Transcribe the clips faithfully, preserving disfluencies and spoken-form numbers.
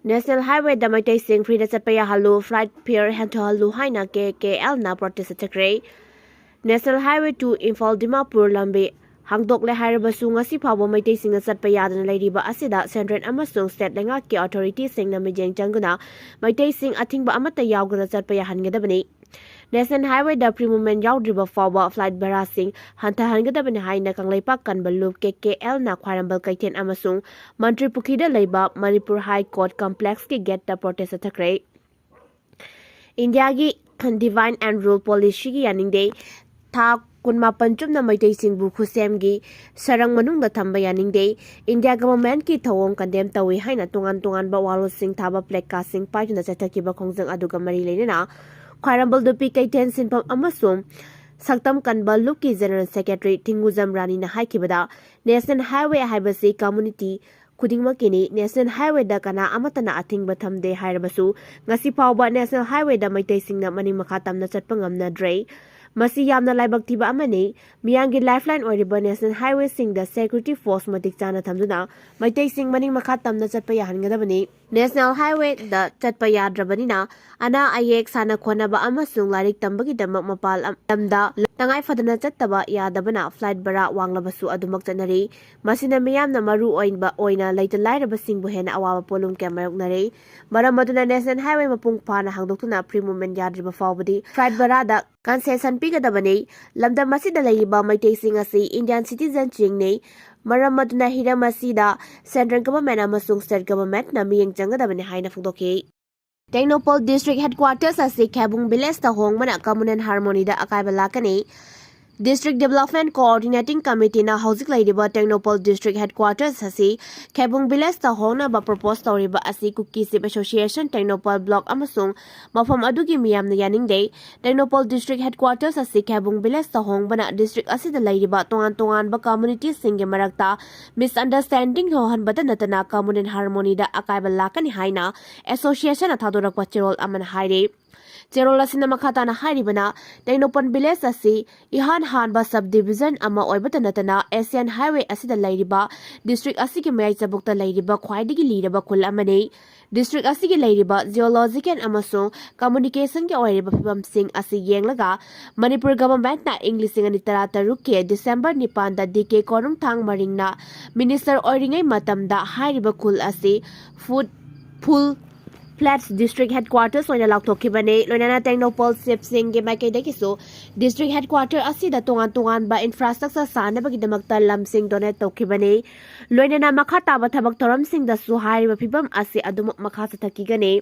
National Highwayꯗ ꯃꯩꯇꯩꯁꯤꯡ freeꯗ ꯆꯠꯄ ꯌꯥꯍꯜꯂꯨ, flight fare ꯍꯟꯊꯍꯜꯂꯨ ꯍꯥꯏꯅ KKLꯅ protest ꯆꯠꯊꯈ꯭ꯔꯦ꯫ National Highway two Imphal Dimapur ꯂꯝꯕꯤ ꯍꯥꯡꯗꯣꯛꯂꯦ ꯍꯥꯏꯔꯕꯁꯨ ꯉꯁꯤ ꯐꯥꯎꯕ ꯃꯩꯇꯩꯁꯤꯡꯅ ꯆꯠꯄ ꯌꯥꯗꯅ ꯂꯩꯔꯤꯕ ꯑꯁꯤꯗ central ꯑꯃꯁꯨꯡ state ꯂꯩꯉꯥꯛꯀꯤ authorityꯁꯤꯡꯅ ꯃꯤꯠꯌꯦꯡ ꯆꯪꯗꯨꯅ ꯃꯩꯇꯩꯁꯤꯡ ꯑꯊꯤꯡꯕ ꯑꯃꯠꯇ ꯌꯥꯎꯗꯅ ꯆꯠꯄ ꯌꯥꯍꯟꯒꯗꯕꯅꯤ꯫ National Highwayꯗ free movement ꯌꯥꯎꯗ꯭ꯔꯤꯕ ꯐꯥꯎꯕ flight ꯚꯔꯥꯁꯤꯡ ꯍꯟꯊꯍꯟꯒꯗꯕꯅꯤ ꯍꯥꯏꯅ ꯀꯪꯂꯩꯄꯥꯛ ꯀꯟꯕ ꯂꯨꯞ KKLꯅ ꯈ꯭ꯋꯥꯏꯔꯝꯕꯟ ꯀꯩꯊꯦꯜ ꯑꯃꯁꯨꯡ ꯃꯟꯇ꯭ꯔꯤ ꯄꯨꯈ꯭ꯔꯤꯗ ꯂꯩꯕ Manipur High Court complexꯀꯤ gateꯇ protest ꯆꯠꯊꯈ꯭ꯔꯦ꯫ ꯏꯟꯗꯤꯌꯥꯒꯤ divide and rule policyꯒꯤ ꯌꯥꯅꯤꯡꯗꯦ꯫ ꯊꯥ ꯀꯨꯟꯃꯥꯄꯟ ꯆꯨꯞꯅ ꯃꯩꯇꯩꯁꯤꯡꯕꯨ ꯈꯨꯠꯁꯦꯝꯒꯤ ꯁꯔꯪ ꯃꯅꯨꯡꯗ ꯊꯝꯕ ꯌꯥꯅꯤꯡꯗꯦ꯫ ꯏꯟꯗꯤꯌꯥ governmentꯀꯤ ꯊꯧꯑꯣꯡ condemn ꯇꯧꯏ ꯍꯥꯏꯅ ꯇꯣꯉꯥꯟ ꯇꯣꯉꯥꯟꯕ ꯋꯥꯔꯣꯜꯁꯤꯡ ꯊꯥꯕ placardꯁꯤꯡ ꯄꯥꯏꯗꯨꯅ ꯆꯠꯊꯈꯤꯕ ꯈꯣꯡꯖꯪ ꯑꯗꯨꯒ ꯃꯔꯤ ꯂꯩꯅꯅ ꯈ꯭ꯋꯥꯏꯔꯝꯕꯟ ꯂꯨꯞ ꯀꯩꯊꯦꯜ ꯁꯤꯟꯐꯝ ꯑꯃꯁꯨꯡ ꯁꯛꯇꯝ ꯀꯟꯕ ꯂꯨꯞꯀꯤ General Secretary ꯊꯤꯡꯒꯨꯖꯝ ꯔꯥꯅꯤꯅ ꯍꯥꯏꯈꯤꯕꯗ, National Highway ꯍꯥꯏꯕꯁꯤ community ꯈꯨꯗꯤꯡꯃꯛꯀꯤꯅꯤ꯫ National Highwayꯗ ꯀꯅꯥ ꯑꯃꯠꯇꯅ ꯑꯊꯤꯡꯕ ꯊꯝꯗꯦ ꯍꯥꯏꯔꯕꯁꯨ, ꯉꯁꯤ ꯐꯥꯎꯕ National Highwayꯗ ꯃꯩꯇꯩꯁꯤꯡꯅ ꯃꯅꯤꯡ ꯃꯈꯥ ꯇꯝꯅ ꯆꯠꯄ ꯉꯝꯅꯗ꯭ꯔꯦ꯫ ꯃꯁꯤ ꯌꯥꯝꯅ ꯂꯥꯏꯕꯛ ꯊꯤꯕ ꯑꯃꯅꯤ꯫ ꯃꯤꯌꯥꯝꯒꯤ lifeline ꯑꯣꯏꯔꯤꯕ National Highwayꯁꯤꯡꯗ security force ꯃꯇꯤꯛ ꯆꯥꯅ ꯊꯝꯗꯨꯅ ꯃꯩꯇꯩꯁꯤꯡ ꯃꯅꯤꯡ ꯃꯈꯥ ꯇꯝꯅ ꯆꯠꯄ ꯌꯥꯍꯟꯒꯗꯕꯅꯤ꯫ National Highwayꯗ ꯆꯠꯄ ꯌꯥꯗ꯭ꯔꯕꯅꯤꯅ, ꯑꯅꯥ ꯑꯌꯦꯛ, ꯁꯥꯟꯅ ꯈꯣꯠꯅꯕ ꯑꯃꯁꯨꯡ ꯂꯥꯏꯔꯤꯛ ꯇꯝꯕꯒꯤꯗꯃꯛ ꯃꯄꯥꯟ ꯂꯝꯗ ꯇꯉꯥꯏ ꯐꯗꯅ ꯆꯠꯇꯕ ꯌꯥꯗꯕꯅ flight ꯚꯔꯥ ꯋꯥꯡꯂꯕꯁꯨ ꯑꯗꯨꯃꯛ ꯆꯠꯅꯔꯤ꯫ ꯃꯁꯤꯅ ꯃꯤꯌꯥꯝꯅ ꯃꯔꯨ ꯑꯣꯏꯕ ꯑꯣꯏꯅ ꯂꯩꯇ ꯂꯥꯏꯔꯕꯁꯤꯡꯕꯨ ꯍꯦꯟꯅ ꯑꯋꯥꯕ ꯄꯣꯠꯂꯨꯝ ꯀꯌꯥ ꯃꯥꯌꯣꯛꯅꯔꯤ꯫ ꯃꯔꯝ ꯑꯗꯨꯅ National Highway ꯃꯄꯨꯡ ꯐꯥꯅ ꯍꯥꯡꯗꯣꯛꯇꯨꯅ free movement ꯌꯥꯗ꯭ꯔꯤꯕ ꯐꯥꯎꯕꯗꯤ flight ꯚꯔꯥꯗ concession ꯄꯤꯒꯗꯕꯅꯤ꯫ ꯂꯝꯗꯝ ꯑꯁꯤꯗ ꯂꯩꯔꯤꯕ ꯃꯩꯇꯩꯁꯤꯡ ꯑꯁꯤ Indian citizenꯁꯤꯡꯅꯤ꯫ ꯃꯔꯝ ꯑꯗꯨꯅ ꯍꯤꯔꯝ ꯑꯁꯤꯗ central government ꯑꯃꯁꯨꯡ state governmentꯅ ꯃꯤꯠꯌꯦꯡ ꯆꯪꯒꯗꯕꯅꯤ ꯍꯥꯏꯅ ꯐꯣꯡꯗꯣꯛꯈꯤ꯫ ꯇꯦꯡꯅꯧꯄꯜ district headquarters ꯑꯁꯤ ꯈꯦꯕꯨꯡ villageꯇ ꯍꯣꯡꯕꯅ common and harmonyꯗ ꯑꯀꯥꯏꯕ ꯂꯥꯛꯀꯅꯤ꯫ District Development Coordinating Committeeꯅ ꯍꯧꯖꯤꯛ ꯂꯩꯔꯤꯕ ꯇꯦꯡꯅꯧꯄꯜ district headquarters ꯑꯁꯤ ꯈꯦꯕꯨꯡ villageꯇ ꯍꯣꯡꯅꯕ propose ꯇꯧꯔꯤꯕ ꯑꯁꯤ Kuki Chief Association Tengnoupal block ꯑꯃꯁꯨꯡ ꯃꯐꯝ ꯑꯗꯨꯒꯤ ꯃꯤꯌꯥꯝꯅ ꯌꯥꯅꯤꯡꯗꯦ꯫ ꯇꯦꯡꯅꯧꯄꯜ district headquarters ꯑꯁꯤ ꯈꯦꯕꯨꯡ villageꯇ ꯍꯣꯡꯕꯅ district ꯑꯁꯤꯗ ꯂꯩꯔꯤꯕ ꯇꯣꯉꯥꯟ ꯇꯣꯉꯥꯟꯕ communityꯁꯤꯡꯒꯤ ꯃꯔꯛꯇ misunderstanding ꯊꯣꯛꯍꯟꯕꯗ ꯅꯠꯇꯅ common and harmonyꯗ ꯑꯀꯥꯏꯕ ꯂꯥꯛꯀꯅꯤ ꯍꯥꯏꯅ associationꯅ ꯊꯥꯗꯣꯔꯛꯄ ꯆꯦꯔꯣꯜ ꯑꯃꯅ ꯍꯥꯏꯔꯤ꯫ ꯆꯦꯔꯣꯜ ꯑꯁꯤꯅ ꯃꯈꯥ ꯇꯥꯅ ꯍꯥꯏꯔꯤꯕꯅ, ꯇꯦꯡꯅꯧꯄꯜ village ꯑꯁꯤ ꯏꯍꯥꯟ ꯍꯥꯟꯕ sub division ꯑꯃ ꯑꯣꯏꯕꯇ ꯅꯠꯇꯅ Asian Highway ꯑꯁꯤꯗ ꯂꯩꯔꯤꯕ district ꯑꯁꯤꯒꯤ ꯃꯌꯥꯏ ꯆꯕꯨꯛꯇ ꯂꯩꯔꯤꯕ ꯈ꯭ꯋꯥꯏꯗꯒꯤ ꯂꯤꯔꯕ ꯈꯨꯜ ꯑꯃꯅꯤ꯫ District ꯑꯁꯤꯒꯤ ꯂꯩꯔꯤꯕ geological ꯑꯃꯁꯨꯡ communicationꯒꯤ ꯑꯣꯏꯔꯤꯕ ꯐꯤꯕꯝꯁꯤꯡ ꯑꯁꯤ ꯌꯦꯡꯂꯒ ꯃꯅꯤꯄꯨꯔ governmentꯅ ꯏꯪ ꯂꯤꯁꯤꯡ ꯑꯅꯤ ꯇꯔꯥ ꯇꯔꯨꯛꯀꯤ December ꯅꯤꯄꯥꯟꯗ ꯗꯤ ꯀꯦ ꯀꯣꯅꯨꯡꯊꯥꯡ ꯃꯔꯤꯡꯅ minister ꯑꯣꯏꯔꯤꯉꯩ ꯃꯇꯝꯗ ꯍꯥꯏꯔꯤꯕ ꯈꯨꯜ ꯑꯁꯤ food full fledged district headquarters ꯑꯣꯏꯅ ꯂꯥꯎꯊꯣꯛꯈꯤꯕꯅꯤ꯫ ꯂꯣꯏꯅꯅ ꯇꯦꯡꯅꯧꯄꯜ chiefꯁꯤꯡꯒꯤ ꯃꯥꯏꯀꯩꯗꯒꯤꯁꯨ district headquarter ꯑꯁꯤꯗ ꯇꯣꯉꯥꯟ ꯇꯣꯉꯥꯟꯕ infrastructure ꯁꯥꯅꯕꯒꯤꯗꯃꯛꯇ ꯂꯝꯁꯤꯡ donate ꯇꯧꯈꯤꯕꯅꯤ꯫ ꯂꯣꯏꯅꯅ ꯃꯈꯥ ꯇꯥꯕ ꯊꯕꯛ ꯊꯧꯔꯝꯁꯤꯡꯗꯁꯨ ꯍꯥꯏꯔꯤꯕ ꯐꯤꯕꯝ ꯑꯁꯤ ꯑꯗꯨꯃꯛ ꯃꯈꯥ ꯆꯠꯊꯈꯤꯒꯅꯤ꯫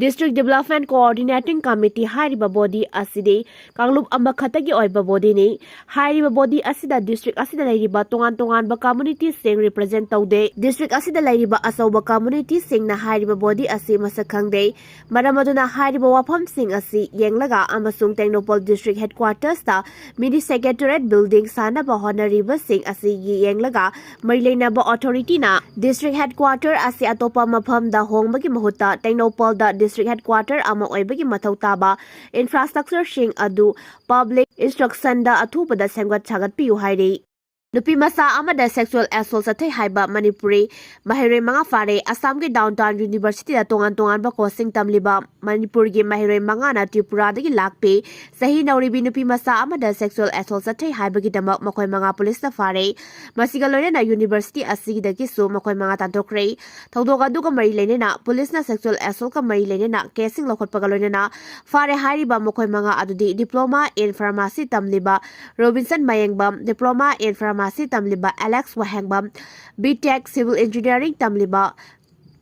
District Development Coordinating Committee ꯍꯥꯏꯔꯤꯕ body ꯑꯁꯤꯗꯤ ꯀꯥꯡꯂꯨꯞ ꯑꯃꯈꯛꯇꯒꯤ ꯑꯣꯏꯕ bodyꯅꯤ꯫ ꯍꯥꯏꯔꯤꯕ body ꯑꯁꯤꯗ district ꯑꯁꯤꯗ ꯂꯩꯔꯤꯕ ꯇꯣꯉꯥꯟ ꯇꯣꯉꯥꯟꯕ communityꯁꯤꯡ represent ꯇꯧꯗꯦ꯫ District ꯑꯁꯤꯗ ꯂꯩꯔꯤꯕ ꯑꯆꯧꯕ communityꯁꯤꯡꯅ ꯍꯥꯏꯔꯤꯕ body ꯑꯁꯤ ꯃꯁꯛ ꯈꯪꯗꯦ꯫ ꯃꯔꯝ ꯑꯗꯨꯅ ꯍꯥꯏꯔꯤꯕ ꯋꯥꯐꯝꯁꯤꯡ ꯑꯁꯤ ꯌꯦꯡꯂꯒ ꯑꯃꯁꯨꯡ Tengnoupal district headquartersꯇ mini secretariat building ꯁꯥꯅꯕ ꯍꯣꯠꯅꯔꯤꯕꯁꯤꯡ ꯑꯁꯤ ꯌꯦꯡꯂꯒ ꯃꯔꯤ ꯂꯩꯅꯕ authorityꯅ district headquarter ꯑꯁꯤ ꯑꯇꯣꯞꯄ ꯃꯐꯝꯗ ꯍꯣꯡꯕꯒꯤ ꯃꯍꯨꯠꯇ ꯇꯦꯡꯅꯧꯄꯜꯗ district headquarter ꯑꯃ ꯑꯣꯏꯕꯒꯤ ꯃꯊꯧ ꯇꯥꯕ infrastructureꯁꯤꯡ ꯑꯗꯨ public instructionꯗ ꯑꯊꯨꯕꯗ ꯁꯦꯝꯒꯠ ꯁꯥꯒꯠꯄꯤꯌꯨ ꯍꯥꯏꯔꯤ꯫ ꯅꯨꯄꯤ ꯃꯆꯥ ꯑꯃꯗ sexual assault ꯆꯠꯊꯩ ꯍꯥꯏꯕ ꯃꯅꯤꯄꯨꯔꯤ ꯃꯍꯩꯔꯣꯏ ꯃꯉꯥ ꯐꯥꯔꯦ꯫ ꯑꯁꯥꯝꯒꯤ downtown universityꯗ ꯇꯣꯉꯥꯟ ꯇꯣꯉꯥꯟꯕ courseꯁꯤꯡ ꯇꯝꯂꯤꯕ ꯃꯅꯤꯄꯨꯔꯒꯤ ꯃꯍꯩꯔꯣꯏ ꯃꯉꯥꯅ ꯇ꯭ꯔꯤꯄꯨꯔꯥꯗꯒꯤ ꯂꯥꯛꯄꯤ ꯆꯍꯤ ꯅꯧꯔꯤꯕꯤ ꯅꯨꯄꯤ ꯃꯆꯥ ꯑꯃꯗ sexual assault ꯆꯠꯊꯩ ꯍꯥꯏꯕꯒꯤꯗꯃꯛ ꯃꯈꯣꯏ ꯃꯉꯥ policeꯅ ꯐꯥꯔꯦ꯫ ꯃꯁꯤꯒ ꯂꯣꯏꯅꯅ university ꯑꯁꯤꯗꯒꯤꯁꯨ ꯃꯈꯣꯏ ꯃꯉꯥ ꯇꯥꯟꯊꯣꯛꯈ꯭ꯔꯦ꯫ ꯊꯧꯗꯣꯛ ꯑꯗꯨꯒ ꯃꯔꯤ ꯂꯩꯅꯅ policeꯅ sexual assaultꯀ ꯃꯔꯤ ꯂꯩꯅꯅ caseꯁꯤꯡ ꯂꯧꯈꯠꯄꯒ ꯂꯣꯏꯅꯅ ꯐꯥꯔꯦ ꯍꯥꯏꯔꯤꯕ ꯃꯈꯣꯏ ꯃꯉꯥ ꯑꯗꯨꯗꯤ diploma in pharmacy ꯇꯝꯂꯤꯕ Robinson Mayengbam, diploma in pharmacy ꯇꯝꯂꯤꯕ ꯑꯦꯂꯦꯛꯁ ꯋꯥꯍꯦꯡꯕꯝ, B Tech civil engineering ꯇꯝꯂꯤꯕ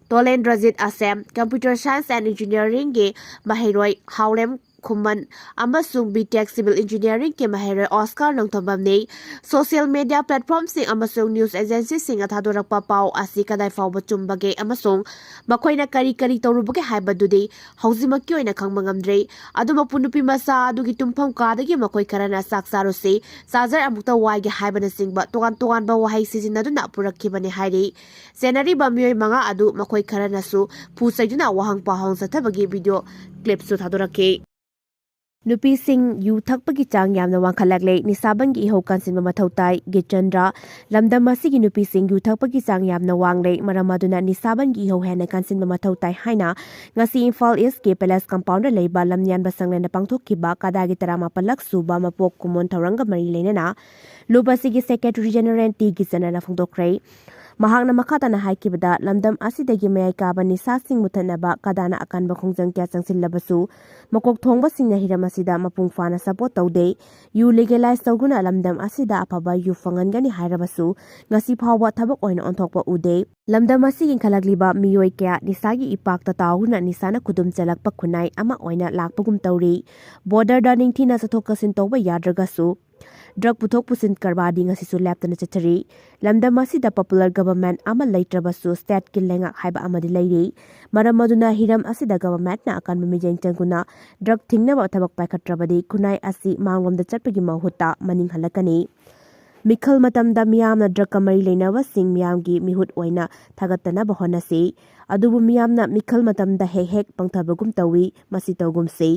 ꯇꯣꯂꯦꯟꯗ꯭ꯔꯖꯤꯠ ꯑꯁꯦꯝ, computer science and engineeringꯒꯤ ꯃꯍꯩꯔꯣꯏ ꯍꯥꯎꯔꯦꯝ ꯈꯨꯃꯟ ꯑꯃꯁꯨꯡ B Tech Civil Engineeringꯀꯤ ꯃꯍꯩꯔꯣꯏ ꯑꯣꯁꯀꯥꯔ ꯅꯣꯡꯊꯣꯝꯕꯝꯅꯤ꯫ Social media platformꯁꯤꯡ ꯑꯃꯁꯨꯡ news agencyꯁꯤꯡꯅ ꯊꯥꯗꯣꯔꯛꯄ ꯄꯥꯎ ꯑꯁꯤ ꯀꯗꯥꯏ ꯐꯥꯎꯕ ꯆꯨꯝꯕꯒꯦ ꯑꯃꯁꯨꯡ ꯃꯈꯣꯏꯅ ꯀꯔꯤ ꯀꯔꯤ ꯇꯧꯔꯨꯕꯒꯦ ꯍꯥꯏꯕꯗꯨꯗꯤ ꯍꯧꯖꯤꯛꯃꯛꯀꯤ ꯑꯣꯏꯅ ꯈꯪꯕ ꯉꯝꯗ꯭ꯔꯤ꯫ ꯑꯗꯨ ꯃꯄꯨ ꯅꯨꯄꯤ ꯃꯆꯥ ꯑꯗꯨꯒꯤ ꯇꯨꯝꯐꯝ ꯀꯥꯗꯒꯤ ꯃꯈꯣꯏ ꯈꯔꯅ ꯆꯥꯛ ꯆꯥꯔꯨꯁꯤ, ꯆꯥꯔꯖꯔ ꯑꯃꯨꯛꯇ ꯋꯥꯏꯒꯦ ꯍꯥꯏꯕꯅꯆꯤꯡꯕ ꯇꯣꯉꯥꯟ ꯇꯣꯉꯥꯟꯕ ꯋꯥꯍꯩ ꯁꯤꯖꯤꯟꯅꯗꯨꯅ ꯄꯨꯔꯛꯈꯤꯕꯅꯤ ꯍꯥꯏꯔꯤ꯫ ꯆꯦꯟꯅꯔꯤꯕ ꯃꯤꯑꯣꯏ ꯃꯉꯥ ꯑꯗꯨ ꯃꯈꯣꯏ ꯈꯔꯅꯁꯨ ꯐꯨ ꯆꯩꯗꯨꯅ ꯋꯥꯍꯪ ꯄꯥꯎꯍꯪ ꯆꯠꯊꯕꯒꯤ video clipꯁꯨ ꯊꯥꯗꯣꯔꯛꯈꯤ꯫ ꯅꯨꯄꯤꯁꯤꯡ ꯌꯨ ꯊꯛꯄꯒꯤ ꯆꯥꯡ ꯌꯥꯝꯅ ꯋꯥꯡꯈꯠꯂꯛꯂꯦ, ꯅꯤꯁꯥꯕꯟꯒꯤ ꯏꯍꯧ ꯀꯟꯁꯤꯟꯕ ꯃꯊꯧ ꯇꯥꯏ꯫ ꯒꯤꯆꯟꯗ꯭ꯔ꯫ ꯂꯝꯗꯝ ꯑꯁꯤꯒꯤ ꯅꯨꯄꯤꯁꯤꯡ ꯌꯨ ꯊꯛꯄꯒꯤ ꯆꯥꯡ ꯌꯥꯝꯅ ꯋꯥꯡꯂꯦ, ꯃꯔꯝ ꯑꯗꯨꯅ ꯅꯤꯁꯥꯕꯟꯒꯤ ꯏꯍꯧ ꯍꯦꯟꯅ ꯀꯟꯁꯤꯟꯕ ꯃꯊꯧ ꯇꯥꯏ ꯍꯥꯏꯅ ꯉꯁꯤ ꯏꯝꯐꯥꯜ ꯏꯁꯀꯤ ꯄꯦꯂꯦꯁ ꯀꯝꯄꯥꯎꯟꯗ ꯂꯩꯕ ꯂꯝꯌꯥꯟꯕ ꯁꯪꯂꯦꯟꯗ ꯄꯥꯡꯊꯣꯛꯈꯤꯕ ꯀꯗꯥꯒꯤ ꯇꯔꯥꯃꯥꯄꯜꯂꯛ ꯁꯨꯕ ꯃꯄꯣꯛ ꯀꯨꯝꯑꯣꯟ ꯊꯧꯔꯝꯒ ꯃꯔꯤ ꯂꯩꯅꯅ ꯂꯨꯞ ꯑꯁꯤꯒꯤ ꯁꯦꯀ꯭ꯔꯦꯇꯔꯤ ꯖꯦꯅꯔꯦꯜ ꯇꯤ ꯒꯤꯆꯟꯗ꯭ꯔꯅ ꯐꯣꯡꯗꯣꯛꯈ꯭ꯔꯦ꯫ ꯃꯍꯥꯛꯅ ꯃꯈꯥ ꯇꯥꯅ ꯍꯥꯏꯈꯤꯕꯗ, ꯂꯝꯗꯝ ꯑꯁꯤꯗꯒꯤ ꯃꯌꯥꯏ ꯀꯥꯕ ꯅꯤꯁꯥꯁꯤꯡ ꯃꯨꯊꯠꯅꯕ ꯀꯗꯥꯅ ꯑꯀꯟꯕ ꯈꯣꯡꯖꯪ ꯀꯌꯥ ꯆꯪꯁꯤꯜꯂꯕꯁꯨ, ꯃꯀꯣꯛ ꯊꯣꯡꯕꯁꯤꯡꯅ ꯍꯤꯔꯝ ꯑꯁꯤꯗ ꯃꯄꯨꯡ ꯐꯥꯅ ꯁꯄꯣꯔꯠ ꯇꯧꯗꯦ꯫ ꯌꯨ ꯂꯤꯒꯦꯂꯥꯏꯖ ꯇꯧꯗꯨꯅ ꯂꯝꯗꯝ ꯑꯁꯤꯗ ꯑꯐꯕ ꯌꯨ ꯐꯪꯍꯟꯒꯅꯤ ꯍꯥꯏꯔꯕꯁꯨ, ꯉꯁꯤ ꯐꯥꯎꯕ ꯊꯕꯛ ꯑꯣꯏꯅ ꯑꯣꯟꯊꯣꯛꯄ ꯎꯗꯦ꯫ ꯂꯝꯗꯝ ꯑꯁꯤꯒꯤ ꯏꯟꯈꯠꯂꯛꯂꯤꯕ ꯃꯤꯑꯣꯏ ꯀꯌꯥ ꯅꯤꯁꯥꯒꯤ ꯏꯄꯥꯛꯇ ꯇꯥꯎꯗꯨꯅ ꯅꯤꯁꯥꯅ ꯈꯨꯗꯨꯝ ꯆꯦꯜꯂꯛꯄ ꯈꯨꯟꯅꯥꯏ ꯑꯃ ꯑꯣꯏꯅ ꯂꯥꯛꯄꯒꯨꯝ ꯇꯧꯔꯤ꯫ ꯕꯣꯔꯗꯔꯗ ꯅꯤꯡꯊꯤꯅ ꯆꯠꯊꯣꯛ ꯆꯠꯁꯤꯟ ꯇꯧꯕ ꯌꯥꯗ꯭ꯔꯒꯁꯨ, ꯗ꯭ꯔꯒ ꯄꯨꯊꯣꯛ ꯄꯨꯁꯤꯟ ꯀꯔꯕꯥꯔꯗꯤ ꯉꯁꯤꯁꯨ ꯂꯦꯞꯇꯅ ꯆꯠꯊꯔꯤ꯫ ꯂꯝꯗꯝ ꯑꯁꯤꯗ ꯄꯣꯄꯨꯂꯔ ꯒꯚꯔꯟꯃꯦꯟꯠ ꯑꯃ ꯂꯩꯇ꯭ꯔꯕꯁꯨ, ꯁ꯭ꯇꯦꯠꯀꯤ ꯂꯩꯉꯥꯛ ꯍꯥꯏꯕ ꯑꯃꯗꯤ ꯂꯩꯔꯤ꯫ ꯃꯔꯝ ꯑꯗꯨꯅ ꯍꯤꯔꯝ ꯑꯁꯤꯗ ꯒꯚꯔꯟꯃꯦꯟꯠꯅ ꯑꯀꯟꯕ ꯃꯤꯠꯌꯦꯡ ꯆꯪꯗꯨꯅ ꯗ꯭ꯔꯒ ꯊꯤꯡꯅꯕ ꯊꯕꯛ ꯄꯥꯏꯈꯠꯇ꯭ꯔꯕꯗꯤ, ꯈꯨꯟꯅꯥꯏ ꯑꯁꯤ ꯃꯥꯡꯂꯣꯝꯗ ꯆꯠꯄꯒꯤ ꯃꯍꯨꯠꯇ ꯃꯅꯤꯡ ꯍꯜꯂꯛꯀꯅꯤ꯫ ꯃꯤꯈꯜ ꯃꯇꯝꯗ ꯃꯤꯌꯥꯝꯅ ꯗ꯭ꯔꯒꯀ ꯃꯔꯤ ꯂꯩꯅꯕꯁꯤꯡ ꯃꯤꯌꯥꯝꯒꯤ ꯃꯤꯍꯨꯠ ꯑꯣꯏꯅ ꯊꯥꯒꯠꯇꯅꯕ ꯍꯣꯠꯅꯁꯤ꯫ ꯑꯗꯨꯕꯨ ꯃꯤꯌꯥꯝꯅ ꯃꯤꯈꯜ ꯃꯇꯝꯗ ꯍꯦꯛ ꯍꯦꯛ ꯄꯪꯊꯕꯒꯨꯝ ꯇꯧꯏ꯫ ꯃꯁꯤ ꯇꯧꯒꯨꯝꯁꯤ꯫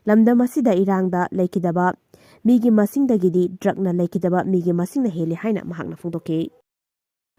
ꯂꯝꯗꯝ ꯑꯁꯤꯗ ꯏꯔꯥꯡꯗ ꯂꯩꯈꯤꯗꯕ ꯃꯤꯒꯤ ꯃꯁꯤꯡꯗꯒꯤꯗꯤ ꯗ꯭ꯔꯒꯅ ꯂꯩꯈꯤꯗꯕ ꯃꯤꯒꯤ ꯃꯁꯤꯡꯅ ꯍꯦꯜꯂꯤ ꯍꯥꯏꯅ ꯃꯍꯥꯛꯅ ꯐꯣꯡꯗꯣꯛꯈꯤ꯫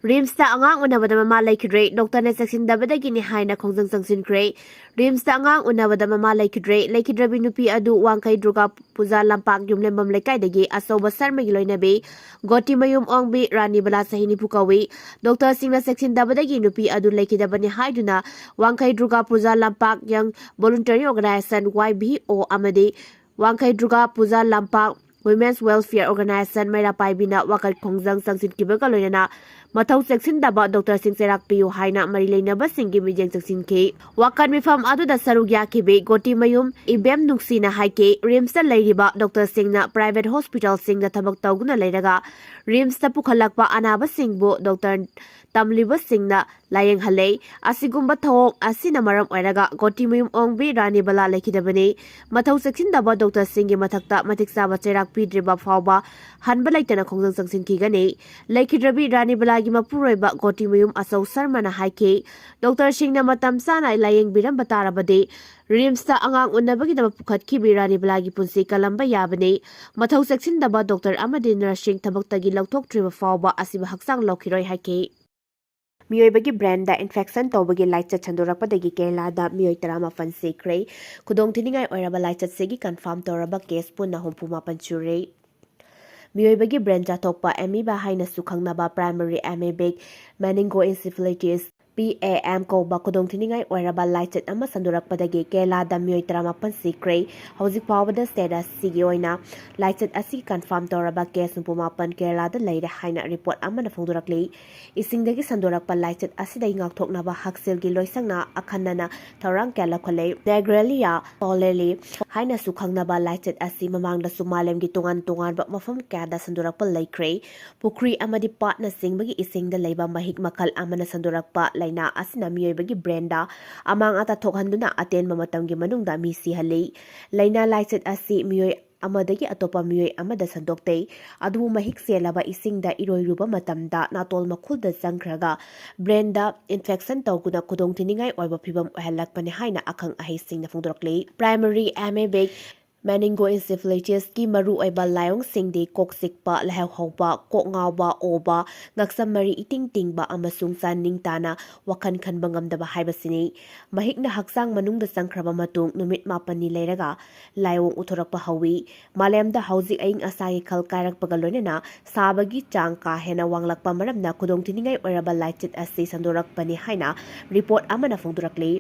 ꯔꯤꯝꯁꯇ ꯑꯉꯥꯡ ꯎꯅꯕꯗ ꯃꯃꯥ ꯂꯩꯈꯤꯗ꯭ꯔꯦ, ꯗꯣꯛꯇꯔꯅ ꯆꯦꯛꯁꯤꯟꯗꯕꯗꯒꯤꯅꯤ ꯍꯥꯏꯅ ꯈꯣꯡꯖꯪ ꯆꯪꯁꯤꯟꯈ꯭ꯔꯦ꯫ ꯔꯤꯝꯁꯇ ꯑꯉꯥꯡ ꯎꯅꯕꯗ ꯃꯃꯥ ꯂꯩꯈꯤꯗ꯭ꯔꯦ꯫ ꯂꯩꯈꯤꯗ꯭ꯔꯕꯤ ꯅꯨꯄꯤ ꯑꯗꯨ ꯋꯥꯡꯈꯩ ꯗꯨꯔꯒꯥ ꯄꯨꯖꯥ ꯂꯝꯄꯥꯛ ꯌꯨꯝꯂꯦꯝꯕꯝ ꯂꯩꯀꯥꯏꯗꯒꯤ ꯑꯆꯧꯕ ꯁꯔꯃꯒꯤ ꯂꯣꯏꯅꯕꯤ ꯒꯣꯇꯤꯃꯌꯨꯝ ꯑꯣꯡꯕꯤ ꯔꯥꯅꯤꯕꯂꯥ, ꯆꯍꯤ ꯅꯤꯐꯨ ꯀꯧꯏ꯫ ꯗꯣꯛꯇꯔꯁꯤꯡꯅ ꯆꯦꯛꯁꯤꯟꯗꯕꯗꯒꯤ ꯅꯨꯄꯤ ꯑꯗꯨ ꯂꯩꯈꯤꯗꯕꯅꯤ ꯍꯥꯏꯗꯨꯅ ꯋꯥꯡꯈꯩ ꯗꯨꯔꯒꯥ ꯄꯨꯖꯥ ꯂꯝꯄꯥꯛ ꯌꯪ ꯚꯣꯂꯨꯟꯇꯔꯤ ꯑꯣꯔꯒꯅꯥꯏꯖꯦꯁꯟ, ꯋꯥꯏ ꯚꯤ ꯑꯣ, ꯑꯃꯗꯤ ꯋꯥꯡꯈꯩ ꯗꯨꯔꯒꯥ ꯄꯨꯖꯥ ꯂꯝꯄꯥꯛ Women's Welfare Organization ꯃꯩꯔꯥꯄꯥꯏꯕꯤꯅ ꯋꯥꯀꯠ ꯈꯣꯡꯖꯪ ꯆꯪꯁꯤꯟꯈꯤꯕꯒ ꯂꯣꯏꯅꯅ ꯃꯊꯧ ꯆꯦꯛꯁꯤꯟꯗꯕ ꯗꯣꯛꯇꯔꯁꯤꯡ ꯆꯩꯔꯥꯛ ꯄꯤꯌꯨ ꯍꯥꯏꯅ ꯃꯔꯤ ꯂꯩꯅꯕꯁꯤꯡꯒꯤ ꯃꯤꯠꯌꯦꯡ ꯆꯪꯁꯤꯟꯈꯤ꯫ ꯋꯥꯀꯠ ꯃꯤꯐꯝ ꯑꯗꯨꯗ ꯁꯔꯨꯛ ꯌꯥꯈꯤꯕꯤ ꯒꯣꯇꯤ ꯃꯌꯨꯝ ꯏꯕꯦꯝ ꯅꯨꯡꯁꯤꯅ ꯍꯥꯏꯈꯤ, ꯔꯤꯝꯁꯇ ꯂꯩꯔꯤꯕ ꯗꯣꯛꯇꯔꯁꯤꯡꯅ ꯄ꯭ꯔꯥꯏꯚꯦꯠ ꯍꯣꯁꯄꯤꯇꯥꯜꯁꯤꯡꯗ ꯊꯕꯛ ꯇꯧꯗꯨꯅ ꯂꯩꯔꯒ ꯔꯤꯝꯁꯇ ꯄꯨꯈꯠꯂꯛꯄ ꯑꯅꯥꯕꯁꯤꯡꯕꯨ ꯗꯣꯛꯇꯔ ꯇꯝꯂꯤꯕꯁꯤꯡꯅ ꯂꯥꯌꯦꯡꯍꯜꯂꯦ꯫ ꯑꯁꯤꯒꯨꯝꯕ ꯊꯧꯑꯣꯡ ꯑꯁꯤꯅ ꯃꯔꯝ ꯑꯣꯏꯔꯒ ꯒꯣꯇꯤ ꯃꯌꯨꯝ ꯑꯣꯡꯕꯤ ꯔꯥꯅꯤ ꯕꯂꯥ ꯂꯩꯈꯤꯗꯕꯅꯤ꯫ ꯃꯊꯧ ꯆꯦꯛꯁꯤꯟꯗꯕ ꯗꯣꯛꯇꯔꯁꯤꯡꯒꯤ ꯃꯊꯛꯇ ꯃꯇꯤꯛ ꯆꯥꯕ ꯆꯩꯔꯥꯛ ꯄꯤꯗ꯭ꯔꯤꯕ ꯐꯥꯎꯕ ꯍꯟꯕ ꯂꯩꯇꯅ ꯈꯣꯡꯖꯪ ꯆꯪꯁꯤꯟꯈꯤꯒꯅꯤ꯫ ꯂꯩꯈꯤꯗ꯭ꯔꯕꯤ ꯔꯥꯅꯤ ꯕꯂꯥꯒꯤ ꯃꯄꯨꯔꯣꯏꯕ ꯒꯣꯇꯤ ꯃꯌꯨꯝ ꯑꯆꯧ ꯁꯔꯃꯅ ꯍꯥꯏꯈꯤ, ꯗꯣꯛꯇꯔꯁꯤꯡꯅ ꯃꯇꯝ ꯆꯥꯅ ꯂꯥꯌꯦꯡꯕꯤꯔꯝꯕ ꯇꯥꯔꯕꯗꯤ ꯔꯤꯝꯁꯇ ꯑꯉꯥꯡ ꯎꯅꯕꯒꯤꯗꯃꯛ ꯄꯨꯈꯠꯈꯤꯕꯤ ꯔꯥꯅꯤ ꯕꯂꯥꯒꯤ ꯄꯨꯟꯁꯤ ꯀꯜꯂꯝꯕ ꯌꯥꯕꯅꯤ꯫ ꯃꯊꯧ ꯆꯦꯛꯁꯤꯟꯗꯕ ꯗꯣꯛꯇꯔ ꯑꯃꯗꯤ ꯅꯔꯁꯁꯤꯡ ꯊꯕꯛꯇꯒꯤ ꯂꯧꯊꯣꯛꯇ꯭ꯔꯤꯕ ꯐꯥꯎꯕ ꯑꯁꯤꯕꯨ ꯍꯛꯆꯥꯡ ꯂꯧꯈꯤꯔꯣꯏ ꯍꯥꯏꯈꯤ꯫ ꯃꯤꯑꯣꯏꯕꯒꯤ ꯕ꯭ꯔꯦꯟꯗ ꯏꯟꯐꯦꯛꯁꯟ ꯇꯧꯕꯒꯤ ꯂꯥꯏꯆꯠ ꯁꯟꯗꯣꯔꯛꯄꯗꯒꯤ ꯀꯦꯔꯂꯥꯗ ꯃꯤꯑꯣꯏ ꯇꯔꯥꯃꯥꯄꯟ ꯁꯤꯈ꯭ꯔꯦ꯫ ꯈꯨꯗꯣꯡꯊꯤꯅꯤꯡꯉꯥꯏ ꯑꯣꯏꯔꯕ ꯂꯥꯏꯆꯠꯁꯤꯒꯤ ꯀꯟꯐꯥꯔꯝ ꯇꯧꯔꯕ ꯀꯦꯁ ꯄꯨꯟꯅ ꯍꯨꯝꯐꯨ ꯃꯥꯄꯟ ꯁꯨꯔꯦ꯫ ꯃꯤꯑꯣꯏꯕꯒꯤ ꯕ꯭ꯔꯦꯟ ꯆꯥꯊꯣꯛꯄ ꯑꯦꯃꯤꯕꯥ ꯍꯥꯏꯅꯁꯨ ꯈꯪꯅꯕ ꯄ꯭ꯔꯥꯏꯃꯔꯤ ꯑꯦꯃꯤꯕꯤꯛ ꯃꯦꯅꯤꯡꯒꯣ ꯏꯟꯁꯤꯐꯤꯂꯤꯇꯤꯁ, ꯄꯤ ꯑꯦ ꯑꯦꯝ ꯀꯧꯕ ꯈꯨꯗꯣꯡꯊꯤꯅꯤꯡꯉꯥꯏ ꯑꯣꯏꯔꯕ ꯂꯥꯏꯆꯠ ꯑꯃ ꯁꯟꯗꯣꯔꯛꯄꯗꯒꯤ ꯀꯦꯔꯂꯥꯗ ꯃꯤꯑꯣꯏ ꯇꯔꯥꯃꯥꯄꯟ ꯁꯤꯈ꯭ꯔꯦ꯫ ꯍꯧꯖꯤꯛ ꯐꯥꯎꯕꯗ ꯁ꯭ꯇꯦꯠ ꯑꯁꯤꯒꯤ ꯑꯣꯏꯅ ꯂꯥꯏꯆꯠ ꯑꯁꯤ ꯀꯟꯐꯥꯔꯝ ꯇꯧꯔꯕ ꯀꯦꯁ ꯍꯨꯝꯐꯨ ꯃꯥꯄꯟ ꯀꯦꯔꯂꯥꯗ ꯂꯩꯔꯦ ꯍꯥꯏꯅ ꯔꯤꯄꯣꯔꯠ ꯑꯃꯅ ꯐꯣꯡꯗꯣꯔꯛꯂꯤ꯫ ꯏꯁꯤꯡꯗꯒꯤ ꯁꯟꯗꯣꯔꯛꯄ ꯂꯥꯏꯆꯠ ꯑꯁꯤꯗꯒꯤ ꯉꯥꯛꯊꯣꯛꯅꯕ ꯍꯛꯁꯦꯜꯒꯤ ꯂꯣꯏꯁꯪꯅ ꯑꯈꯟꯅꯅ ꯊꯧꯔꯥꯡ ꯀꯌꯥ ꯂꯧꯈꯠꯂꯦ꯫ ꯅꯦꯒ꯭ꯔꯦꯂꯤꯌꯥ ꯇꯣꯂꯦꯂꯤ ꯍꯥꯏꯅꯁꯨ ꯈꯪꯅꯕ ꯂꯥꯏꯆꯠ ꯑꯁꯤ ꯃꯃꯥꯡꯗꯁꯨ ꯃꯥꯂꯦꯝꯒꯤ ꯇꯣꯉꯥꯟ ꯇꯣꯉꯥꯟꯕ ꯃꯐꯝ ꯀꯌꯥꯗ ꯁꯟꯗꯣꯔꯛꯄ ꯂꯩꯈ꯭ꯔꯦ꯫ ꯄꯨꯈ꯭ꯔꯤ ꯑꯃꯗꯤ ꯄꯥꯠꯅꯆꯤꯡꯕꯒꯤ ꯏꯁꯤꯡꯗ ꯂꯩꯕ ꯃꯍꯤꯛ ꯃꯈꯜ ꯑꯃꯅ ꯁꯟꯗꯣꯔꯛꯄ ꯂꯥꯏꯅꯥ ꯑꯁꯤꯅ ꯃꯤꯑꯣꯏꯕꯒꯤ ꯕ꯭ꯔꯦꯟꯗ ꯑꯃꯥꯡ ꯑꯇꯥ ꯊꯣꯛꯍꯟꯗꯨꯅ ꯑꯇꯦꯟꯕ ꯃꯇꯝꯒꯤ ꯃꯅꯨꯡꯗ ꯃꯤ ꯁꯤꯍꯜꯂꯤ꯫ ꯂꯥꯏꯅꯥ ꯂꯥꯏꯆꯠ ꯑꯁꯤ ꯃꯤꯑꯣꯏ ꯑꯃꯗꯒꯤ ꯑꯇꯣꯞꯄ ꯃꯤꯑꯣꯏ ꯑꯃꯗ ꯁꯟꯗꯣꯛꯇꯦ꯫ ꯑꯗꯨꯕꯨ ꯃꯍꯤꯛ ꯆꯦꯜꯂꯕ ꯏꯁꯤꯡꯗ ꯏꯔꯣꯏꯔꯨꯕ ꯃꯇꯝꯗ ꯅꯥꯇꯣꯜ ꯃꯈꯨꯜꯗ ꯆꯪꯈ꯭ꯔꯒ ꯕ꯭ꯔꯦꯟꯗ ꯏꯟꯐꯦꯛꯁꯟ ꯇꯧꯗꯨꯅ ꯈꯨꯗꯣꯡꯊꯤꯅꯤꯡꯉꯥꯏ ꯑꯣꯏꯕ ꯐꯤꯚꯝ ꯑꯣꯏꯍꯜꯂꯛꯄꯅꯤ ꯍꯥꯏꯅ ꯑꯈꯪ ꯑꯍꯩꯁꯤꯡꯅ ꯐꯣꯡꯗꯣꯔꯛꯂꯤ꯫ ꯄ꯭ꯔꯥꯏꯃꯔꯤ ꯑꯦꯃꯦꯕꯤꯛ ꯃꯦꯅꯤꯡꯒꯣ ꯏꯟꯁꯤꯐꯤꯂꯤꯇꯤꯁꯀꯤ ꯃꯔꯨꯑꯣꯏꯕ ꯂꯥꯏꯑꯣꯡꯁꯤꯡꯗꯤ ꯀꯣꯛ ꯆꯤꯛꯄ, ꯂꯥꯏꯍꯧ ꯍꯧꯕ, ꯀꯣꯛ ꯉꯥꯎꯕ, ꯑꯣꯕ, ꯉꯛꯁꯝ ꯃꯔꯤ ꯏꯇꯤꯡ ꯇꯤꯡꯕ ꯑꯃꯁꯨꯡ ꯆꯥꯅꯤꯡ ꯇꯥꯅ ꯋꯥꯈꯜ ꯈꯟꯕ ꯉꯝꯗꯕ ꯍꯥꯏꯕꯁꯤꯅꯤ꯫ ꯃꯍꯤꯛꯅ ꯍꯛꯆꯥꯡ ꯃꯅꯨꯡꯗ ꯆꯪꯈ꯭ꯔꯕ ꯃꯇꯨꯡ ꯅꯨꯃꯤꯠ ꯃꯥꯄꯟꯅꯤ ꯂꯩꯔꯒ ꯂꯥꯏꯑꯣꯡ ꯎꯠꯊꯣꯔꯛꯄ ꯍꯧꯏ꯫ ꯃꯥꯂꯦꯝꯗ ꯍꯧꯖꯤꯛ ꯑꯏꯪ ꯑꯁꯥꯒꯤ ꯈꯜ ꯀꯥꯏꯔꯛꯄꯒ ꯂꯣꯏꯅꯅ ꯁꯥꯕꯒꯤ ꯆꯥꯡ ꯀꯥ ꯍꯦꯟꯅ ꯋꯥꯡꯂꯛꯄ ꯃꯔꯝꯅ ꯈꯨꯗꯣꯡꯊꯤꯅꯤꯡꯉꯥꯏ ꯑꯣꯏꯔꯕ ꯂꯥꯏꯆꯠ ꯑꯁꯤ ꯁꯟꯗꯣꯔꯛꯄꯅꯤ ꯍꯥꯏꯅ ꯔꯤꯄꯣꯔꯠ ꯑꯃꯅ ꯐꯣꯡꯗꯣꯔꯛꯂꯤ꯫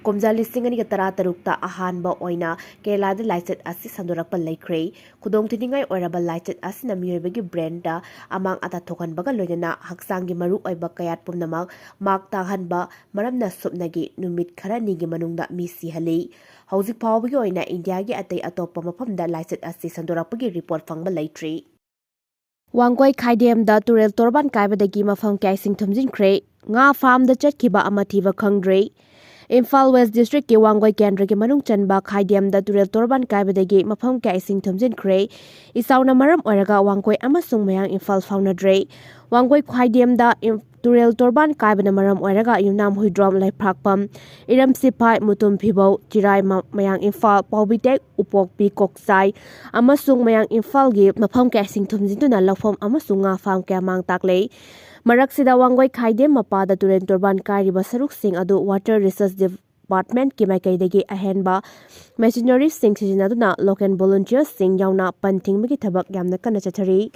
ꯀꯨꯝꯖꯥ ꯂꯤꯁꯤꯡ ꯑꯅꯤꯒ ꯇꯔꯥꯇꯔꯨꯛꯇ ꯑꯍꯥꯟꯕ ꯑꯣꯏꯅ ꯀꯦꯔꯂꯥꯗ ꯂꯥꯏꯆꯠ ꯑꯁꯤ ꯁꯟꯗꯣꯔꯛꯄ ꯂꯩꯈ꯭ꯔꯦ꯫ ꯈꯨꯗꯣꯡꯊꯤꯅꯤꯡꯉꯥꯏ ꯑꯣꯏꯔꯕ ꯂꯥꯏꯆꯠ ꯑꯁꯤꯅ ꯃꯤꯑꯣꯏꯕꯒꯤ ꯕ꯭ꯔꯦꯟꯗ ꯑꯃꯥꯡ ꯑꯇꯥ ꯊꯣꯛꯍꯟꯕꯒ ꯂꯣꯏꯅꯅ ꯍꯛꯆꯥꯡꯒꯤ ꯃꯔꯨꯑꯣꯏꯕ ꯀꯌꯥꯠ ꯄꯨꯝꯅꯃꯛ ꯃꯥꯡ ꯇꯥꯛꯍꯟꯕ ꯃꯔꯝꯅ ꯁꯨꯞꯅꯒꯤ ꯅꯨꯃꯤꯠ ꯈꯔꯅꯤꯒꯤ ꯃꯅꯨꯡꯗ ꯃꯤ ꯁꯤꯍꯜꯂꯤ꯫ ꯍꯧꯖꯤꯛ ꯐꯥꯎꯕꯒꯤ ꯑꯣꯏꯅ ꯏꯟꯗꯤꯌꯥꯒꯤ ꯑꯇꯩ ꯑꯇꯣꯞꯄ ꯃꯐꯝꯗ ꯂꯥꯏꯆꯠ ꯑꯁꯤ ꯁꯟꯗꯣꯔꯛꯄꯒꯤ ꯔꯤꯄꯣꯔꯠ ꯐꯪꯕ ꯂꯩꯇ꯭ꯔꯤ꯫ ꯋꯥꯡꯒꯣꯏ ꯈꯥꯏꯗꯦꯝꯗ ꯇꯨꯔꯦꯜ ꯇꯣꯔꯕꯥꯟ ꯀꯥꯏꯕꯗꯒꯤ ꯃꯐꯝ ꯀꯌꯥ ꯏꯁꯤꯡ ꯊꯨꯝꯖꯤꯟꯈ꯭ꯔꯦ꯫ ꯉꯥ ꯐꯥꯔꯝꯗ ꯆꯠꯈꯤꯕ ꯑꯃ ꯊꯤꯕ ꯈꯪꯗ꯭ꯔꯦ꯫ ꯏꯝꯐꯥꯜ ꯋꯦꯁ ꯗꯤꯁꯇ꯭ꯔꯤꯛꯀꯤ ꯋꯥꯡꯒꯣꯏ ꯀꯦꯟꯗ꯭ꯔꯒꯤ ꯃꯅꯨꯡ ꯆꯟꯕ ꯈꯥꯏꯗꯦꯝꯗ ꯇꯨꯔꯦꯜ ꯇꯣꯔꯕꯥꯟ ꯀꯥꯏꯕꯗꯒꯤ ꯃꯐꯝ ꯀꯌꯥ ꯏꯁꯤꯡ ꯊꯨꯝꯖꯤꯟꯈ꯭ꯔꯦ꯫ ꯏꯆꯥꯎꯅ ꯃꯔꯝ ꯑꯣꯏꯔꯒ ꯋꯥꯡꯒꯣꯏ ꯑꯃꯁꯨꯡ ꯃꯌꯥꯡ ꯏꯝꯐꯥꯜ ꯐꯥꯎꯅꯗ꯭ꯔꯦ꯫ ꯋꯥꯡꯒꯣꯏ ꯈꯥꯏꯗꯦꯝꯗ ꯏꯝ-, ꯇꯨꯔꯦꯜ ꯇꯣꯔꯕꯥꯟ ꯀꯥꯏꯕꯅ ꯃꯔꯝ ꯑꯣꯏꯔꯒ ꯌꯨꯝꯅꯥꯝ ꯍꯨꯏꯗ꯭ꯔꯣꯝ, ꯂꯩꯐ꯭ꯔꯥꯛꯄꯝ, ꯏꯔꯝ ꯁꯤꯐꯥꯏ, ꯃꯨꯇꯨꯝ ꯐꯤꯕꯧ, ꯆꯤꯔꯥꯏ, ꯃ-, ꯃꯌꯥꯡ ꯏꯝꯐꯥꯜ, ꯄꯥꯎꯕꯤꯇꯦꯛ, ꯎꯄꯣꯛꯄꯤ, ꯀꯣꯛꯆꯥꯏ ꯑꯃꯁꯨꯡ ꯃꯌꯥꯡ ꯏꯝꯐꯥꯜꯒꯤ ꯃꯐꯝ ꯀꯌꯥ ꯏꯁꯤꯡ ꯊꯨꯝꯖꯤꯟꯗꯨꯅ ꯂꯧꯐꯝ ꯑꯃꯁꯨꯡ ꯉꯥ ꯐꯥꯔꯝ ꯀꯌꯥ ꯃꯥꯡ ꯇꯥꯛꯂꯦ꯫ ꯃꯔꯛꯁꯤꯗ ꯋꯥꯡꯒꯣꯏ ꯈꯥꯏꯗꯦꯝ ꯃꯄꯥꯗ ꯇꯨꯔꯦꯜ ꯇꯣꯔꯕꯥꯟ ꯀꯥꯏꯔꯤꯕ ꯁꯔꯨꯛꯁꯤꯡ ꯑꯗꯨ Water Resource Departmentꯀꯤ ꯃꯥꯏꯀꯩꯗꯒꯤ ꯑꯍꯦꯟꯕ machineryꯁꯤꯡ ꯁꯤꯖꯤꯟꯅꯗꯨꯅ local volunteersꯁꯤꯡ ꯌꯥꯎꯅ ꯄꯟ ꯊꯤꯡꯕꯒꯤ ꯊꯕꯛ ꯌꯥꯝꯅ ꯀꯟꯅ ꯆꯠꯊꯔꯤ꯫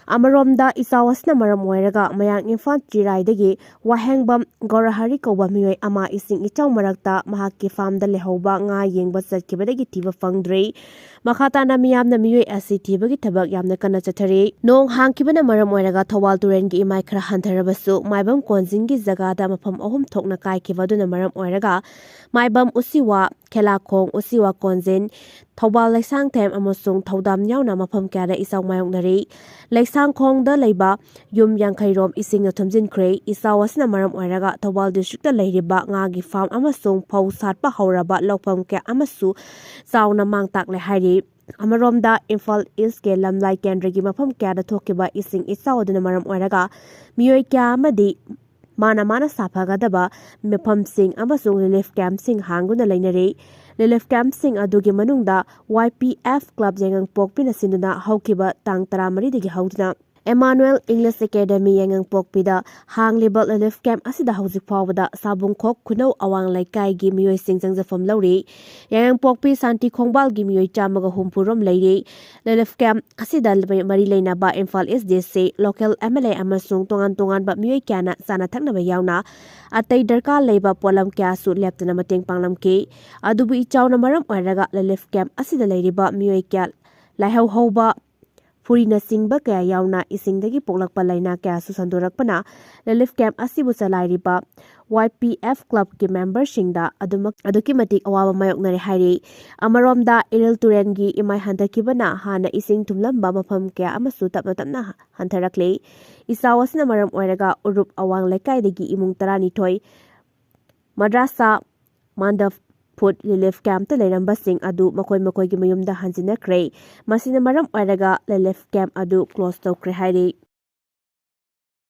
ꯑꯃꯔꯣꯝꯗ, ꯏꯆꯥꯎ ꯑꯁꯤꯅ ꯃꯔꯝ ꯑꯣꯏꯔꯒ ꯃꯌꯥꯡ ꯏꯝꯐꯥꯜ ꯆꯤꯔꯥꯏꯗꯒꯤ ꯋꯥꯍꯦꯡꯕꯝ ꯒꯧꯔꯍꯔꯤ ꯀꯧꯕ ꯃꯤꯑꯣꯏ ꯑꯃ ꯏꯁꯤꯡ ꯏꯆꯥꯎ ꯃꯔꯛꯇ ꯃꯍꯥꯛꯀꯤ ꯐꯥꯔꯝꯗ ꯂꯩꯍꯧꯕ ꯉꯥ ꯌꯦꯡꯕ ꯆꯠꯈꯤꯕꯗꯒꯤ ꯊꯤꯕ ꯐꯪꯗ꯭ꯔꯤ꯫ ꯃꯈꯥ ꯇꯥꯅ ꯃꯤꯌꯥꯝꯅ ꯃꯤꯑꯣꯏ ꯑꯁꯤ ꯊꯤꯕꯒꯤ ꯊꯕꯛ ꯌꯥꯝꯅ ꯀꯟꯅ ꯆꯠꯊꯔꯤ꯫ ꯅꯣꯡ ꯍꯥꯡꯈꯤꯕꯅ ꯃꯔꯝ ꯑꯣꯏꯔꯒ ꯊꯧꯕꯥꯜ ꯇꯨꯔꯦꯜꯒꯤ ꯏꯃꯥꯏ ꯈꯔ ꯍꯟꯊꯔꯕꯁꯨ, ꯃꯥꯏꯕꯝ ꯀꯣꯟꯖꯤꯟꯒꯤ ꯖꯒꯥꯗ ꯃꯐꯝ ꯑꯍꯨꯝ ꯊꯣꯛꯅ ꯀꯥꯏꯈꯤꯕ ꯑꯗꯨꯅ ꯃꯔꯝ ꯑꯣꯏꯔꯒ ꯃꯥꯏꯕꯝ ꯎꯆꯤꯋꯥ, ꯈꯦꯂꯥꯈꯣꯡ, ꯎꯆꯤꯋꯥ ꯀꯣꯟꯖꯤꯟ, ꯊꯧꯕꯥꯜ ꯂꯩꯁꯥꯡꯊꯦꯝ ꯑꯃꯁꯨꯡ ꯊꯧꯗꯥꯝ ꯌꯥꯎꯅ ꯃꯐꯝ ꯀꯌꯥꯗ ꯏꯆꯥꯎ ꯃꯥꯌꯣꯛꯅꯔꯤ꯫ ꯂꯩꯁꯥꯡꯈꯣꯡꯗ ꯂꯩꯕ ꯌꯨꯝ ꯌꯥꯡꯈꯩ ꯔꯣꯝ ꯏꯁꯤꯡꯅ ꯊꯨꯝꯖꯤꯟꯈ꯭ꯔꯦ꯫ ꯏꯆꯥꯎ ꯑꯁꯤꯅ ꯃꯔꯝ ꯑꯣꯏꯔꯒ ꯊꯧꯕꯥꯜ districtꯇ ꯂꯩꯔꯤꯕ ꯉꯥꯒꯤ farm ꯑꯃꯁꯨꯡ ꯐꯧ ꯁꯥꯠꯄ ꯍꯧꯔꯕ ꯂꯧꯐꯝ ꯀꯌꯥ ꯑꯃꯁꯨ ꯆꯥꯎꯅ ꯃꯥꯡ ꯇꯥꯛꯂꯦ ꯍꯥꯏꯔꯤ꯫ ꯑꯃꯔꯣꯝꯗ, ꯏꯝꯐꯥꯜ Eastꯀꯤ ꯂꯝꯂꯥꯏ ꯀꯦꯟꯗ꯭ꯔꯒꯤ ꯃꯐꯝ ꯀꯌꯥꯗ ꯊꯣꯛꯈꯤꯕ ꯏꯁꯤꯡ ꯏꯆꯥꯎ ꯑꯗꯨꯅ ꯃꯔꯝ ꯑꯣꯏꯔꯒ ꯃꯤꯑꯣꯏ ꯀꯌꯥ ꯑꯃꯗꯤ ꯃꯥꯅ ꯃꯥꯅ ꯁꯥꯐꯒꯗꯕ ꯃꯐꯝꯁꯤꯡ ꯑꯃꯁꯨꯡ relief campꯁꯤꯡ ꯍꯥꯡꯗꯨꯅ ꯂꯩꯅꯔꯤ꯫ Relief campꯁꯤꯡ ꯑꯗꯨꯒꯤ ꯃꯅꯨꯡꯗ Y P F club ꯌꯥꯏꯉꯪꯄꯣꯛꯄꯤꯅ ꯁꯤꯟꯗꯨꯅ ꯍꯧꯈꯤꯕ ꯇꯥꯡ ꯇꯔꯥꯃꯔꯤꯗꯒꯤ ꯍꯧꯗꯨꯅ Emmanuel English Academy ꯌꯥꯏꯉꯪꯄꯣꯛꯄꯤꯗ ꯍꯥꯡꯂꯤꯕ relief camp ꯑꯁꯤꯗ ꯍꯧꯖꯤꯛ ꯐꯥꯎꯕꯗ ꯁꯥꯕꯨꯡꯈꯣꯛ ꯈꯨꯅꯧ ꯑꯋꯥꯡ ꯂꯩꯀꯥꯏꯒꯤ ꯃꯤꯑꯣꯏꯁꯤꯡ ꯆꯪꯖꯐꯝ ꯂꯧꯔꯤ꯫ ꯌꯥꯏꯉꯪꯄꯣꯛꯄꯤ ꯁꯥꯟꯇꯤ ꯈꯣꯡꯕꯥꯜꯒꯤ ꯃꯤꯑꯣꯏ ꯆꯥꯝꯃꯒ ꯍꯨꯝꯐꯨ ꯔꯣꯝ ꯂꯩꯔꯤ꯫ Relief camp ꯑꯁꯤꯗ ꯃꯔꯤ ꯂꯩꯅꯕ Imphal East D C, local M L A ꯑꯃꯁꯨꯡ ꯇꯣꯉꯥꯟ ꯇꯣꯉꯥꯟꯕ ꯃꯤꯑꯣꯏ ꯀꯌꯥꯅ ꯆꯥꯅ ꯊꯛꯅꯕ ꯌꯥꯎꯅ ꯑꯇꯩ ꯗꯔꯀꯥꯔ ꯂꯩꯕ ꯄꯣꯠꯂꯝ ꯀꯌꯥꯁꯨ ꯂꯦꯞꯇꯅ ꯃꯇꯦꯡ ꯄꯥꯡꯂꯝꯈꯤ꯫ ꯑꯗꯨꯕꯨ ꯏꯆꯥꯎꯅ ꯃꯔꯝ ꯑꯣꯏꯔꯒ relief camp ꯑꯁꯤꯗ ꯂꯩꯔꯤꯕ ꯃꯤꯑꯣꯏ ꯀꯌꯥ ꯂꯥꯏꯍꯧ ꯍꯧꯕ, ꯐꯨꯔꯤꯅꯆꯤꯡꯕ ꯀꯌꯥ ꯌꯥꯎꯅ ꯏꯁꯤꯡꯗꯒꯤ ꯄꯣꯛꯂꯛꯄ ꯂꯥꯏꯅꯥ ꯀꯌꯥꯁꯨ ꯁꯟꯗꯣꯔꯛꯄꯅ relief camp ꯑꯁꯤꯕꯨ ꯆꯂꯥꯏꯔꯤꯕ Y P F clubꯀꯤ memberꯁꯤꯡꯗ ꯑꯗꯨꯃꯛ, ꯑꯗꯨꯛꯀꯤ ꯃꯇꯤꯛ ꯑꯋꯥꯕ ꯃꯥꯌꯣꯛꯅꯔꯦ ꯍꯥꯏꯔꯤ꯫ ꯑꯃꯔꯣꯝꯗ ꯏꯔꯤꯜ ꯇꯨꯔꯦꯜꯒꯤ ꯏꯃꯥꯏ ꯍꯟꯊꯈꯤꯕꯅ ꯍꯥꯟꯅ ꯏꯁꯤꯡ ꯊꯨꯝꯂꯝꯕ ꯃꯐꯝ ꯀꯌꯥ ꯑꯃꯁꯨ ꯇꯞꯅ ꯇꯞꯅ ꯍꯟꯊꯔꯛꯂꯤ꯫ ꯏꯆꯥꯎ ꯑꯁꯤꯅ ꯃꯔꯝ ꯑꯣꯏꯔꯒ ꯎꯔꯨꯞ ꯑꯋꯥꯡ ꯂꯩꯀꯥꯏꯗꯒꯤ ꯏꯃꯨꯡ ꯇꯔꯥꯅꯤꯊꯣꯏ ꯃꯗ꯭ꯔꯥꯁꯥ ꯃꯥꯟꯗꯞ ꯐꯨꯗ relief campꯇ ꯂꯩꯔꯝꯕꯁꯤꯡ ꯑꯗꯨ ꯃꯈꯣꯏ ꯃꯈꯣꯏꯒꯤ ꯃꯌꯨꯝꯗ ꯍꯟꯖꯤꯟꯅꯈ꯭ꯔꯦ꯫ ꯃꯁꯤꯅ ꯃꯔꯝ ꯑꯣꯏꯔꯒ relief camp ꯑꯗꯨ close ꯇꯧꯈ꯭ꯔꯦ ꯍꯥꯏꯔꯤ꯫